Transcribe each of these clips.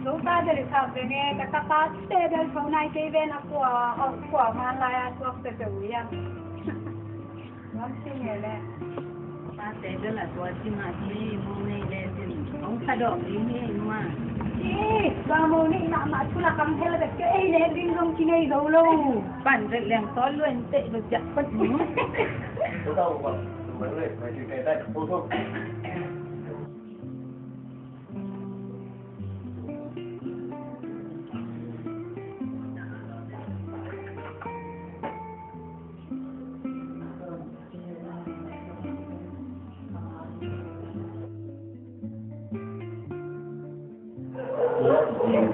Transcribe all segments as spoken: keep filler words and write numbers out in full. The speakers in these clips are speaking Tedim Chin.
Zo ta del i sa veng e, ka tapa te del tho nai kei ven a kua, a kua man lai a tuak te te u yang. Lam si nge le. Tate bel a tua ci ma ci mu nei le sin. Ong sa dok ding hi nua. Ci, tua mu nei ma ma tu la kam hel bet ke ei le ding zong ci nei zo lo. Pan ret leng tol luen te lo jak pat mu. Tu tau ko. Tu mai le, mai ci te dai ko tu.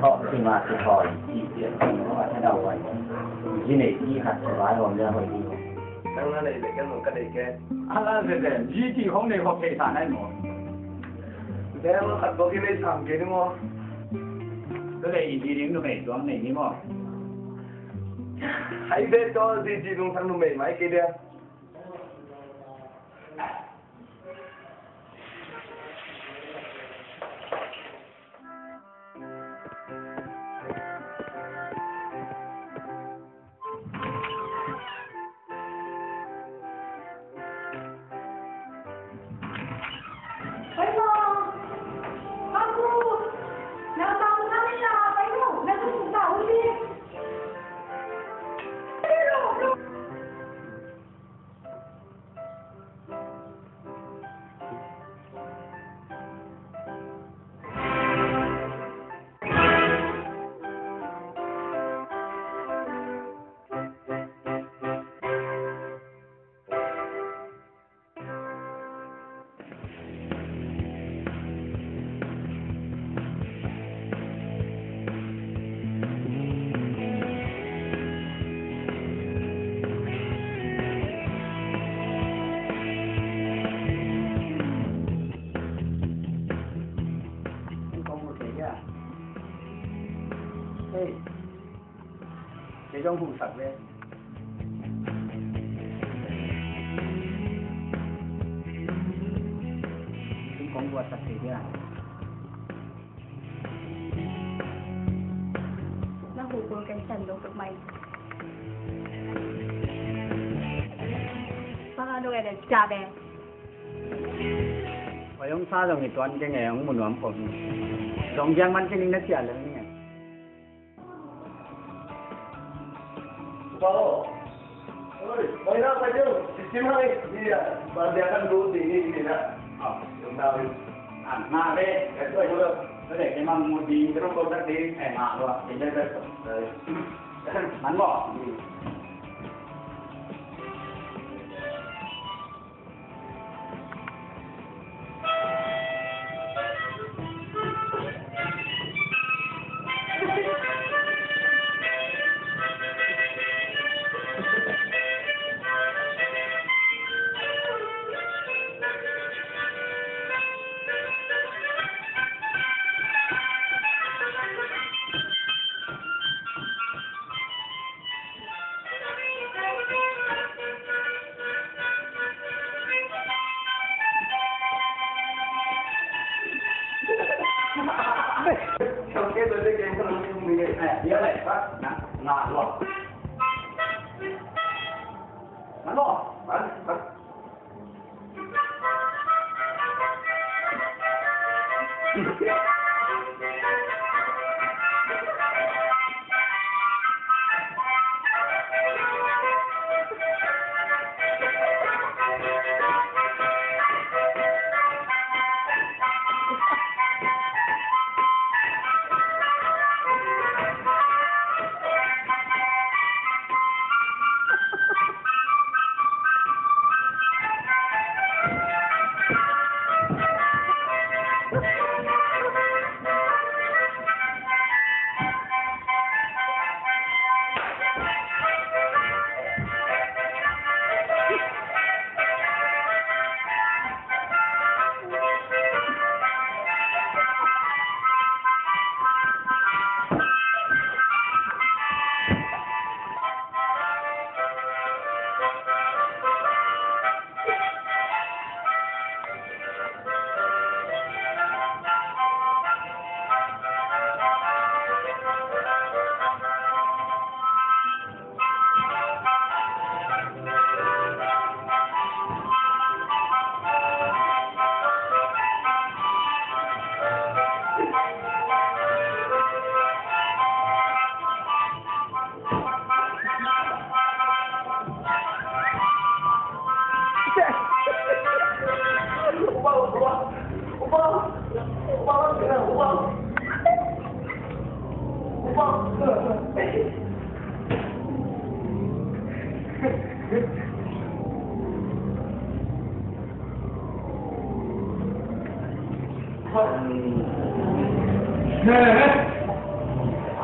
Thawh si ma si thawh i ci pian thawh a thadau ai. Ci nei ci khat si vai hom le hoi di. Nang na nei le ken mo ka nei ke. Ala se de, ci ci hong nei hop thei sa nai mo. Deng khat bawk i nei sam kei ni maw? Tua leh i zi ding numei tuang nei ni maw? Hai ve tawh zi zi nungsang numei mai kei dia. Hey. Kei zong hong sak ve. Tung kong buatsak thei dia. Na hu kul kan san lo tuk mai. Panga lo ele jabe. Wa yong sa zong i tuan keng e, ong mu nuam kong. Zong giang man keng ning na cia leng ning e. Oi, oi, na, pai jong, si Cim hai, ni ya, ba dia kan du ti ni ni na. Ah, yung na, ah, na be, eh, oi, oi, oi, ke mang mu di, terus kau tak di, eh, ma, lo, ini dah, eh, man mo.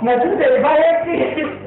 Na tu te ba e ti.